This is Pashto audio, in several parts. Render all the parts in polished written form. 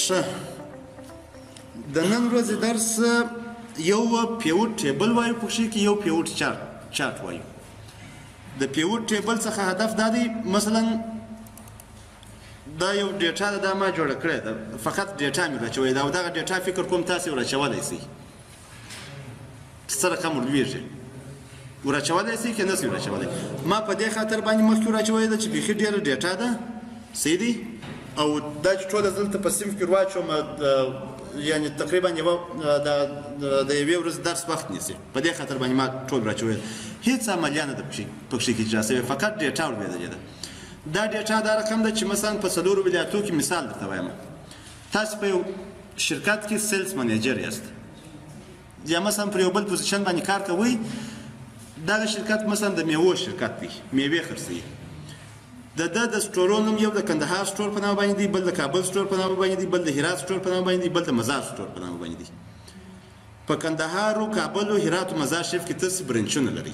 ښه، د نن ورځې درس یو pivot table وایو، پکښې کې یو pivot chart وایو. د pivot table څخه هدف دا دی، مثلا دا یو data ده، دا ما جوړه کړې ده، فقط data مې راچولې ده او دغه data فکر کوم تاسې وراچولی سئ چې څه رقم ورلوېږي. وراچولی سئ که نه سئ وراچولی؟ ما په دې خاطر باندې مخکې وراچولې ده چې بیخي ډېره data ده، صحیح دی؟ او دا چې ټوله زه دلته په صنف کې ورواچوم، یعنې تقریبا یوه د یوې ورځې درس وخت نیسي، په دې خاطر باندې ما ټول راچولې. هېڅ عملیه نه ده پکښې کې اجرا شوې، فقط data ورلوېدلې ده. دا data دا رقم ده چې مثلا په څلورو ولایتو کې، مثال درته وایم، تاسو په یو شرکت کې sales manager یاست یا مثلا پر یو بل position باندې کار کوئ. دغه شرکت مثلا د میوو شرکت دی، میوې خرڅوي. د ده د store و نوم یو د کندهار store په نامه باندې دی، بل د کابل store په نامه باندې دی، بل د هرات store په نامه باندې دی، بل د مزار store په نامه باندې دی. په کندهار و کابل و هرات و مزار شریف کې تاسې branch ونه لرئ،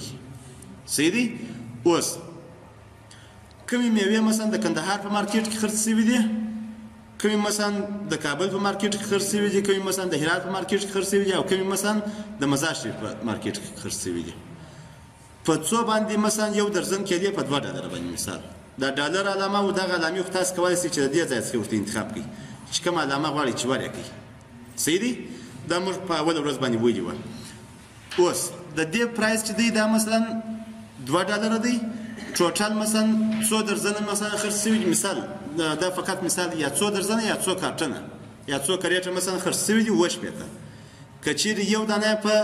صحیح دی؟ اوس کومې میوې مثلا د کندهار په market کې خرڅ شوي دي، کومې مثلا د کابل په market کې خرڅ شوي دي، کومې مثلا د هرات په market کې خرڅ شوي دي او کومې مثلا د مزار شریف په market کې خرڅ شوي دي، په څو باندې مثلا یو درزن کیلې په $2 باندې، مثال دا ډالر علامه او دغه علامې خو تاسو کولی شئ چې د دې ځای څخه ورته انتخاب کړئ چې کومه علامه غواړئ چې ور یې کړئ، صحیح دی؟ دا موږ په اوله ورځ باندې ویلي وه. اوس د دې price چې دی دا مثلا $2 دی، total مثلا څو درزنه مثلا خرڅ شوي دي، مثال دا فقط مثال، یا څو درزنه یا څو کارټنه یا څو crate ه مثلا خرڅ شوي دي، 67. که چیرې یو دانه په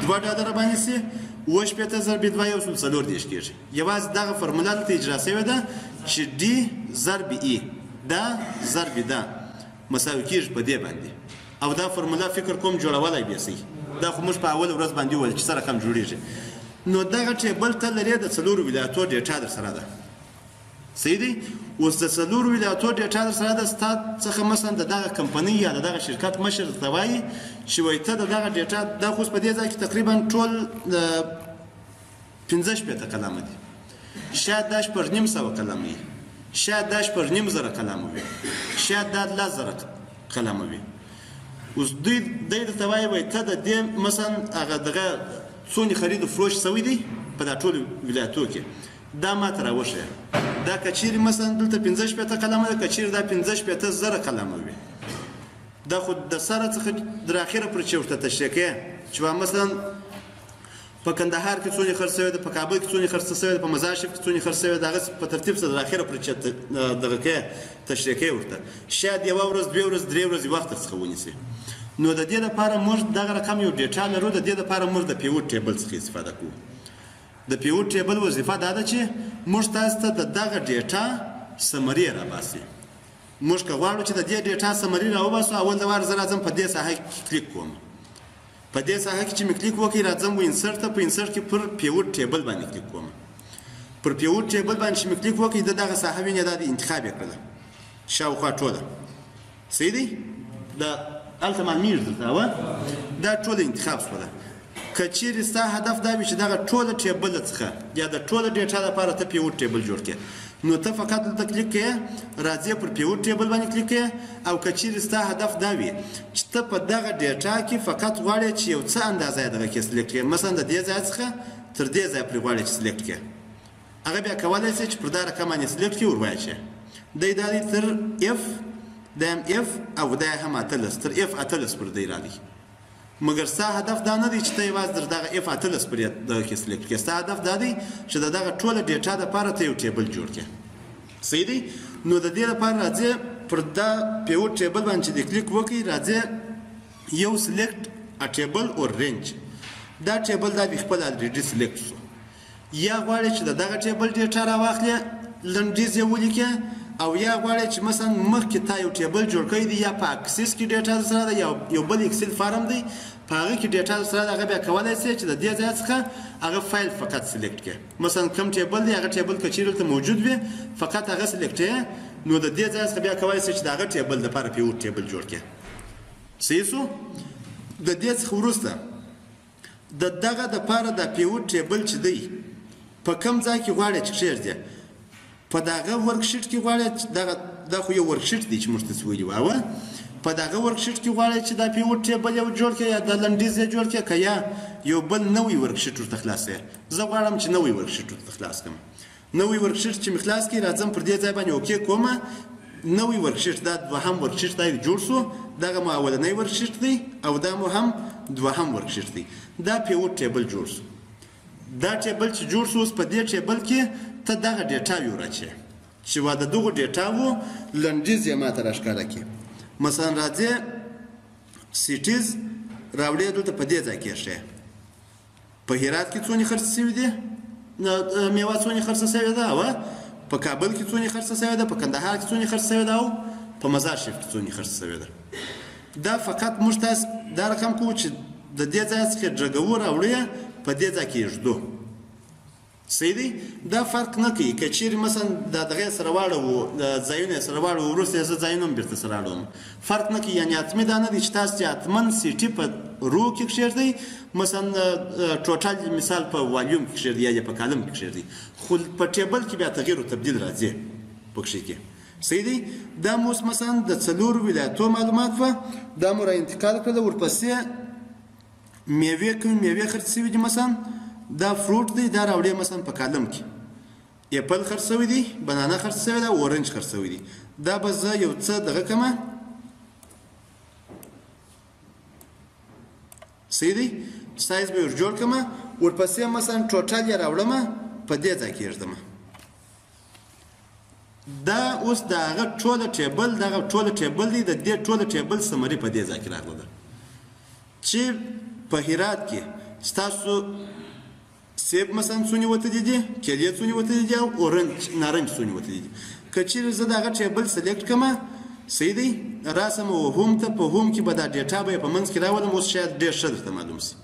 $2 باندې سي، 67 ضرب دوه 134 کېږي. یوازې دغه فرموله دلته اجرا شوې ده چې D ضرب E دا ضرب دا مساوي کېږي په دې باندې، او دا فرموله فکر کوم جوړولی به سئ، دا خو موږ په اوله ورځ باندې وویل چې څه رقم جوړېږي. نو دغه table ته لرې د څلورو ولایتو data در سره ده، صحیح دی؟ اوس د څلورو ولایتو data در سره ده، ستا څخه مثلا د دغه کمپنۍ یا د دغه شرکت مشر درته وایي چې وایي ته د دغه data، دا خو اوس په دې ځای کې تقریبا ټول 65 قلمه دي، شاید دا 650 قلمه وي، شاید دا 6500 قلمه وي، شاید دا 10000 قلمه وي. اوس دوی دی درته وایي وایي ته د دې مثلا هغه دغه څونې خرید و فروش سوی دی په دا ټولو ولایتو کې، دا ما ته راوښیه. دا که چیرې مثلا دلته 65 قلمه ده، که چیرې دا 65,000 قلمه وي، دا خو د سره څخه تر اخره پورې چې ورته تشریح کوې چې مثلا په کندهار کې څونې خرڅ شوی ده، په کابل کې څونې خرڅ شوی ده، په مزار شریف کې څونې خرڅ شوی ده، هغسې په ترتیب سره تر اخره پورې چې دغه کوې تشریح کوې ورته، شاید یوه ورځ دوې ورځې درې ورځې وخت در څخه ونیسي. نو د دې لپاره موږ دغه رقم یو data لرو، د دې لپاره موږ د pivot table څخه استفاده کوو. د pivot table وظیفه دا ده چې موږ تاسو ته د دغه data summary راباسي. موږ که غواړو چې د دې data summary راوباسو، اول د وار زه راځم په دې ساحه کې کلیک کوم، په دې ساحه کې چې مې کلیک وکړ راځم و insert ته، په insert کې پر pivot table باندې کلیک کوم. پر pivot table باندې چې مې کلیک وکړ، د دغه ساحه وینې دا د انتخاب یې کړله شاوخوا ټوله، صحیح دی؟ دا هلته معلومېږي درته وه، دا ټوله انتخاب شوله. که چیرې ستا هدف دا وي چې دغه ټوله table څخه یا د ټوله data لپاره ته pivot table جوړ کړې، نو ته فقط دلته کلیک کوې، راځې پر pivot table باندې کلیک کوې. او که چیرې ستا هدف دا وي چې ته په دغه data کې فقط غواړې چې یو څه اندازه یې دغه کې select کړې، مثلا د دې ځای څخه تر دې ځای پورې غواړې چې select کړې، هغه بیا کولی شې چې پر دا رقم باندې select کړې ور واچوې. دی دا دی تر F، دا هم F او دا هم 18، تر F 18 پورې دی راغی. مګر ستا هدف دا نه دی چې ته یوازې در دغه F 18 پورې دغه کې select کړې، ستا هدف دا دی چې د دغه ټوله data دپاره ته یو table جوړ کړې، صحیح دی؟ نو د دې لپاره راځې پر دا pivot table باندې چې دې کلیک وکړي، راځې یو select a table or range، دا table دا بې خپله already select شو. یا غواړې چې د دغه table data راواخلې لنډیز یې ولیکې، او یا غواړې چې مثلا مخکې تا یو table جوړ کړی دی، یا په Access کې data در سره ده، یا یو بل Excel form دی په هغه کې data در سره ده، هغه بیا کولی شې چې د دې ځای څخه هغه فایل فقط select کړې. مثلا کوم table دی هغه table که چیرې دلته موجود وي فقط هغه select کړې، نو د دې ځای څخه بیا کولی شې چې د هغه table دپاره pivot table جوړ کړې. صحیح شو؟ د دې څخه وروسته د دغه دپاره د pivot table چې دی په کوم ځای کې غواړې چې کښېږدې، په دغه worksheet کې غواړې چې دغه دا خو یو worksheet دی چې موږ ته ویلي وه، په دغه worksheet کې غواړې چې دا pivot table یو جوړ کړې یا د لنډیز یې جوړ کړې که یا یو بل نوی worksheet ورته خلاصوې. زه غواړم چې نوی worksheet ورته خلاص کړم. نوی worksheet چې مې خلاص کړي، راځم پر دې ځای باندې okay کوم. نوی worksheet، دا دوهم worksheet دی جوړ شو. دغه مو اولنی worksheet دی او دا مو هم دوهم worksheet دی. دا pivot table جوړ شو. دا table چې جوړ شو، اوس په دې table کې ته دغه data وي وراچې چې وا د دغو data وو لنډیز یې ماته راښکاره کړي. مثلا راځې cities راوړې، دلته په دې ځای کې ښیې په هرات کې څونې خرڅ شوي دي، میوه څونې خرڅه شوې ده، او په کابل کې څونې خرڅه شوې ده، په کندهار کې څونې خرڅه شوې ده او په مزار شریف کې څونې خرڅه شوې ده. دا فقط موږ تاسو دا رقم کوو چې د دې ځای څخه ډرګوو، راوړو یې په دې ځای کې یې ږدو. صحیح دی، دا فرق نه کوي که چیرې مثلا دا دغه سره واړوو، ځایونه سره واړوو، وروسته یې زه ځایونه هم بیرته سره اړوم، فرق نه کوي. یعنې حتمي دا نه دی چې تاسو چې حتما city په row کې کښېږدئ، مثلا total مثال په volume کې کښېږدئ یا یې په column کې کښېږدئ، خو په table کې بیا تغییر و تبدیل راځي پکښې کې. صحیح دی، دا مو اوس مثلا د څلورو ولایتو معلومات وه، دا مو را انتقال کړله. ورپسې میوې، کومې میوې خرڅ شوي دي، مثلا دا fruit دی، دا راوړې مثلا په column کې apple خرڅ شوی دی، banana خرڅ شوی دی، orange خرڅ شوی دی. دا به زه یو څه دغه کمه. صحیح دی، سایز به ور جوړ کړم. ورپسې مثلا total یې راوړم، په دې ځای کې ږدم. دا اوس د هغه ټوله table، دغه ټوله table دی، د دې ټوله table summary په دې ځای کې راغله ده چې په هرات کې ستاسو سیب مثلا څونې وتلي دي، کیلې څونې وتلي دي او orange نارنج څونې وتلي دي. که چیرې زه د هغه table select کړم، صحیح دی، راسم و home ته، په home کې به دا data به یې په منځ کې راولم. اوس شاید ډېر ښه درته معلوم شي.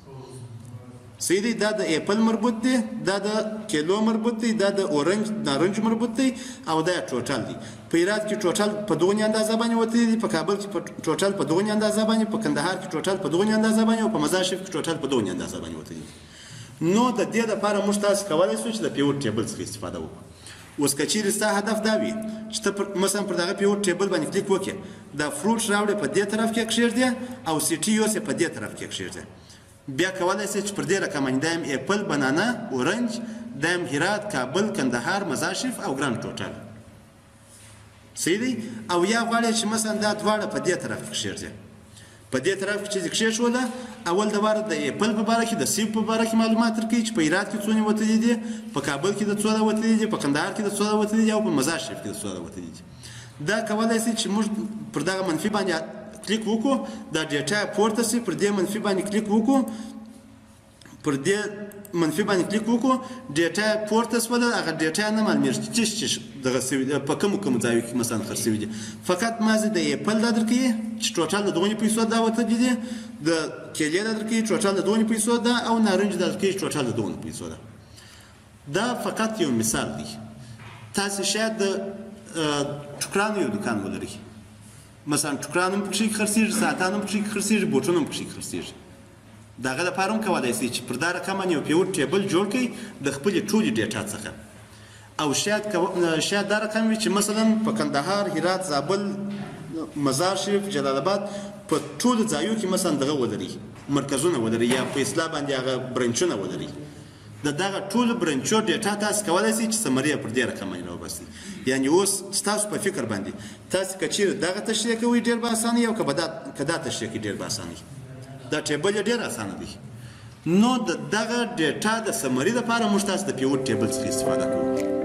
صحیح دی، دا د apple مربوط دی، دا د کیلو مربوط دی، دا د orange نارنج مربوط دی او دا total دی. په هرات کې total په دغونې اندازه باندې وتلی دی، په کابل کې په total په دغونې اندازه باندې، په کندهار کې total په دغونې اندازه باندې او په مزار شریف کې total په دغونې اندازه باندې وتلی دی. نو د دې لپاره موږ تاسو کولی شو چې د pivot table څخه استفاده وکړو. اوس که چیرې ستا هدف دا وي چې ته مثلا پر دغه pivot table باندې کلیک وکړې، دا fruit راوړې په دې طرف کې کښېږدې او city یوسې په دې طرف کې کښېږدې، بیا کولی شئ چې پر دې رقم باندې دا هم apple، banana، orange، دا هم هرات، کابل، کندهار، مزار شریف او grand total. صحیح دی. او یا غواړې چې مثلا دا دواړه په دې طرف کې کښېږدې، په دې طرف کې چې کښېښوله، اول د واره د apple په باره کې، د سیب په باره کې معلومات درکوي چې په هرات کې څونې وتلي دي، په کابل کې د څو وتلي دي، په کندهار کې د څو وتلي دي او په مزار شریف کې د څو وتلي دي. دا کولی شي چې موږ پر دغه منفي باندې کلیک وکړو، دا data پورته شي، پر دې منفي باندې کلیک وکړو، پر دې منفي باندې کلیک وکړو، data پورته شوله، هغه data نه معلومېږي چې چش چش دغه شوي دي، په کومو کومو ځایو کې مثلا خرڅ شوي دي. فقط مازې د apple دا درکوي چې total د دغونې پیسو دا وتلي دي، د کیلې دا درکوي total د دغونې پیسو ده، او نارنج دا درکوي total د دغونې پیسو ده. دا فقط یو مثال دی. تاسې شاید د ټوکرانو یو دکان ولرئ، مثلا ټوکران هم پکښې خرڅېږي، ساعتان هم پکښې خرڅېږي، بوټونه هم پکښې خرڅېږي. د هغه لپاره هم کولی شئ چې پر دا رقم باندې یو pivot table جوړ کړئ د خپلې ټولې data څخه. او شاید دا رقم وي چې مثلا په کندهار، هرات، زابل، مزار شریف، جلال آباد په ټولو ځایو کې مثلا دغه ولرئ، مرکزونه ولرئ یا په اصطلاح باندې هغه branch ونه ولرئ. د دغه ټولو branch و data تاسو کولی شئ چې summary یې پر دې رقم باندې راوباسئ. یعنې اوس ستاسو په فکر باندې تاسو که چیرې دغه تشریح کوئ ډېر به اسانه وي، او که دا تشریح کوئ ډېر به اسانه وي. دا table یې ډېر اسانه دی. نو د دغه data د summary لپاره موږ تاسو د pivot table څخه استفاده کوو.